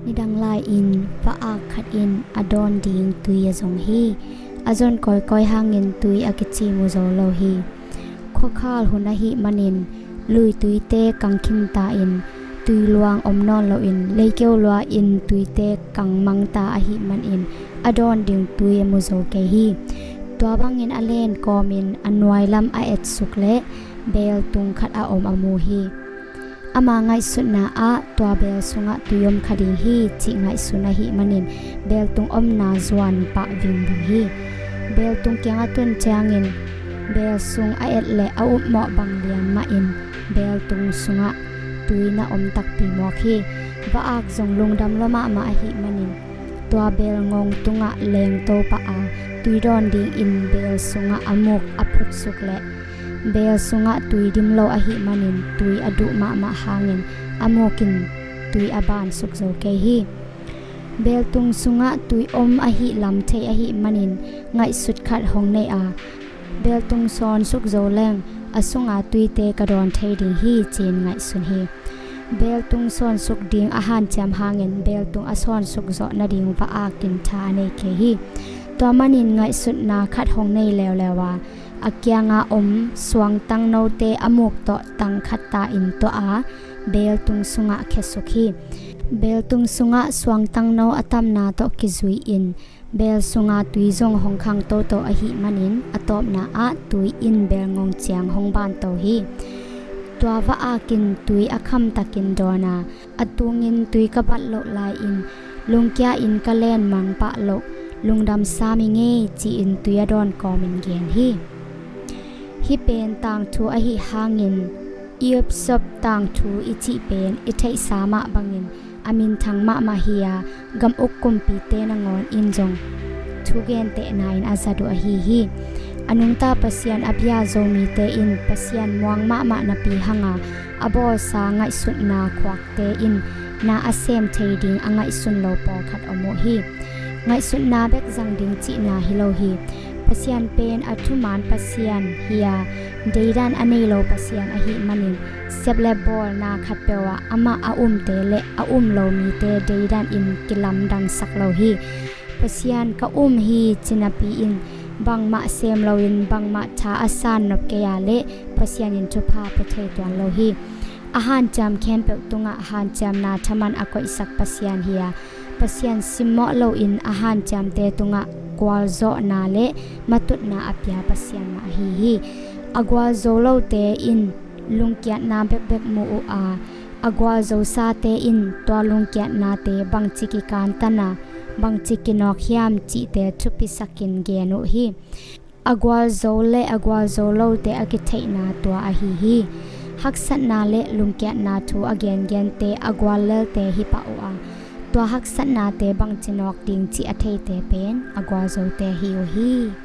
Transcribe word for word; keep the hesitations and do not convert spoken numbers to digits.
Nidang lai-in va-ak khat in a dawn ding tui a zong hi. A zon kawikawi hangin tui a kici mu zo lo hi. Khuakhal hun ahih manin luituite kang khinta in, tui luang om nawn loin leikeu lua-in tuite kang mangta ahih manin a dawn ding tui a mu zo kei hi. Tua bangin a len kawmin a nuailam a etsuk leh beltung khat a om a mu hi. Ama ngaihsutna ah tua bel sungah tui om kha ding hi cih ngaihsun ahih manin beltung omna zuan pah vingving hi. Beltung kiang a tun ciangin bel sung a et leh a upmawh bang lian mahin beltung sungah tui na om takpi mawk hi. Va-ak zong lungdam lua mahmah ahih manin tua bel ngong tungah lengto pah a, tui dawn dingin bel sungah a muk a phutsuk leh bel sungah tui dim lo ahih manin tui a duh mahmah hangin a muk in tui a bansuk zo kei hi. Beltung sungah tui om ahih lam thei ahih manin ngaihsut khat hong nei a, beltung sawnsuk zo leng a sunga tuite ka dawn thei ding hi ci-in ngaihsun hi. Beltung sawnsuk ding a hanciam hangin beltung a sawnsuk zawh nading va-ak in tha a nei kei hi. Tua manin ngaihsutna khat hong nei leuleu a, a kianga om suangtang note a muk tawh tang khatta in tuah a, beltung sungah khiasuk hi. Beltung sungah suangtang no a tamna tawh kizui-in bel sunga tui zong hong khang toto ahih manin a tawpna ah tui in bel ngong ciang hong banto hi. Tua va-ak in tui a khamtakin dawn a, a tungin tui ka bat loh lai-in lungkia in ka len mang pah loh, lungdam sam i ngei ci-in tui a dawn kawmin gen hi. Hih pen tangthu ahih hangin Aesop tangthu i cih pen i theihsa mah bangin a minthang mahmah hi a, gam uk kumpite nangawn in zong thugentehna in a zat uh ahi hi. A nungta Pasian a bia Zomite in Pasian muang mahmah napi hanga a bawlsa ngaihsutna khuakte in na a sem thei ding a ngaihsun lo pawlkhat om uh hi. Ngaihsutna bek zang ding cihna hi lo hi. Pasian pen a thuman Pasian hi a, deidan a nei lo Pasian ahih manin sep le bawlna khatpeuh ah amah a umte le a um lo mite deidan in kilamdangsak lo hi. Pasian ka um hi ci napi-in bangmah sem loin bangmah tha a san nop kei a leh Pasian in thupha pia thei tuan lo hi. A hanciam khempeuh tungah hanciamna thaman a koihsak Pasian hi a, Pasian simmawh loin a hanciamte tungah gualzawhna le matutna a pia Pasian mah ahi hi. A gualzo lote in lungkiatna bekbek mu uh a, a gualzosate in tua lungkiatnate bangci kikantan a, bangci kinawk hiam cihte thupisakin gen uh hi. A gualzo le a gualzo lote a kitheihna tua ahi hi. Haksatna le lungkiatna thu a gengente a guallelte hi pah uh a, tua haksatnate bangci nawk ding cih a theite pen a gualzote hi uh hi.